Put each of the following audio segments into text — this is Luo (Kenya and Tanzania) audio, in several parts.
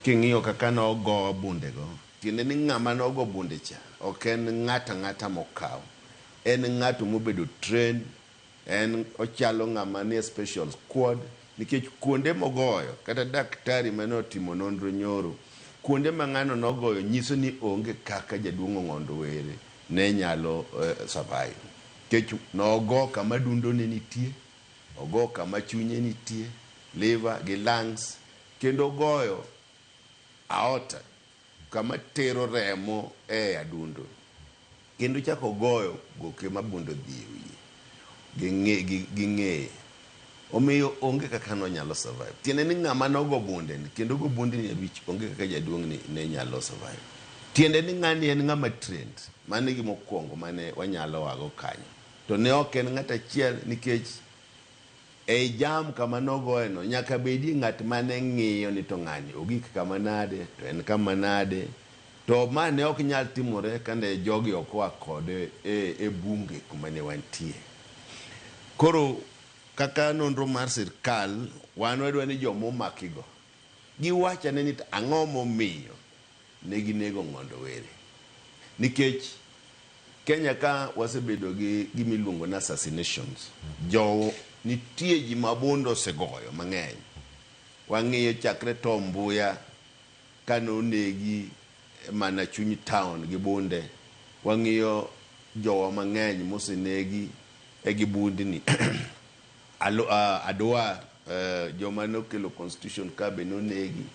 King'iyo kaka nogo bundego, tiende ni ng'ama nogo bunde cha ok en ng'ato ang'ata mokaw. En ng'ato mobedo trained, en ochalo ng'ama nie special squad nikech kuonde mogoyo kata daktari mane otimo nonro nyoro, kuonde ma ng'ano nogoyo nyiso ni onge kaka jaduong' Ong'ondo Were ne nyalo survive. Nikech nogo kama dundo ne nitie, ogo kama chunye nitie, liver gi lungs, kendo ogoyo aorta kama tero remo e adundo, kendo chako ogoyo goke ma bund odhi e wiye gi ng'eye. Omiyo onge kaka nonyalo survive. Tiende ni ng'ama nogo bunde ni kendo ogo bundni abich onge kaka jaduong' ni ne nyalo survive. Tiende ni ng'ani en ng'ama trained. Mano e gima okwongo mane wanyalo ago kanyo. To ne ok en ng'at achiel nikech ei jam kama nogoye no nyaka bedie ng'at mane ng'iyo ni to ng'ani ogik kama nade to en kama nade. To ma ne ok nyal timore kane jogi ok oa kode e bunge kuma ne wantie. Koro kaka nonro mar sirkal wan wadwa ni joma omakigo giwach ane ni to ang'o momiyo ne ginego Ong'ondo Were. Nikech Kenya ka wasebedo gi gima iluongo ni assassinations. Jo nitie ji ma bunde osegoyo mang'eny. Wang'iyo chakre Tom Mboya kane onegi mana chuny town gi bunde. Wang'iyo jowa mang'eny mosenegi e gi bundni. Adwa joma nokelo constitution ka be nonegi.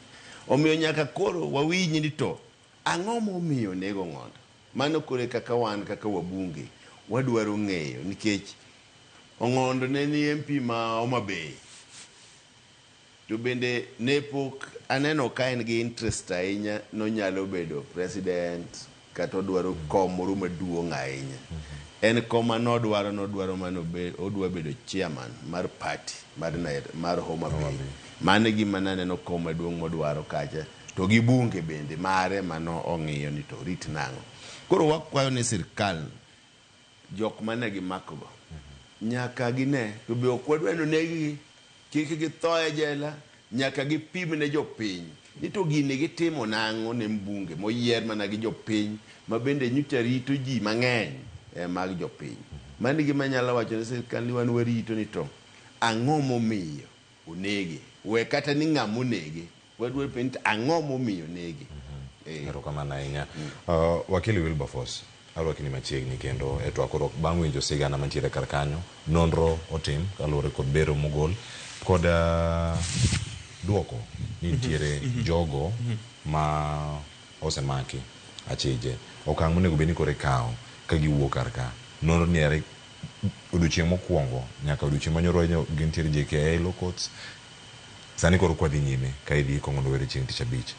Omiyo nyaka koro wawinj ni to ang'o momiyo onego Ong'ondo. Mano koro e kaka wan kaka wabunge wadwaro ng'eyo nikech Ong'ondo ne ni MP ma Homa Bay. To bende ne pok aneno ka en gi interest ahinya nonyalo bedo president kata odwaro kom moro maduong' ahinya. En kom mane odwaro nodwaro mana odwa bedo chairman mar party mar Homa Bay. Mano e gima naneno kom maduong' modwaro kacha to gi bunge bende mare mano ong'iyo ni to orit nang'o. Koro wakwayo ni sirkal jok mane gimako go nyaka gine to be ok wadwa ni oneg gi kik githo e jela nyaka gipim ne jopiny ni to gini gitimo nang'o ne mbunge moyier mana gi jopiny ma bende nyocha rito ji mang'eny mag jopiny. Mano e gima anyalo wacho ne sirkal ni wan warito ni to ang'o momiyo onege. We kata ni ng'ama onege wadwa penjo ni to ang'o momiyo onege. Erokamano ahinya. Wakili Wilberforce, arwakini machiegni kendo e twak koro bang' winjo sigana mantiere kar kanyo, nonro otim kaluwore kod bero mogol kod duoko ni nitiere jogo ma osemaki achije. Okang' monego bed ni koro ikawo ka giwuok kar ka. Nonro ni ere odiochieng' mokwongo nyaka odiochieng' manyoro gintiere JKIA Law Courts. Sani koro kwadhi nyime ka idhi Kong'ondo Were chieng' tich abich.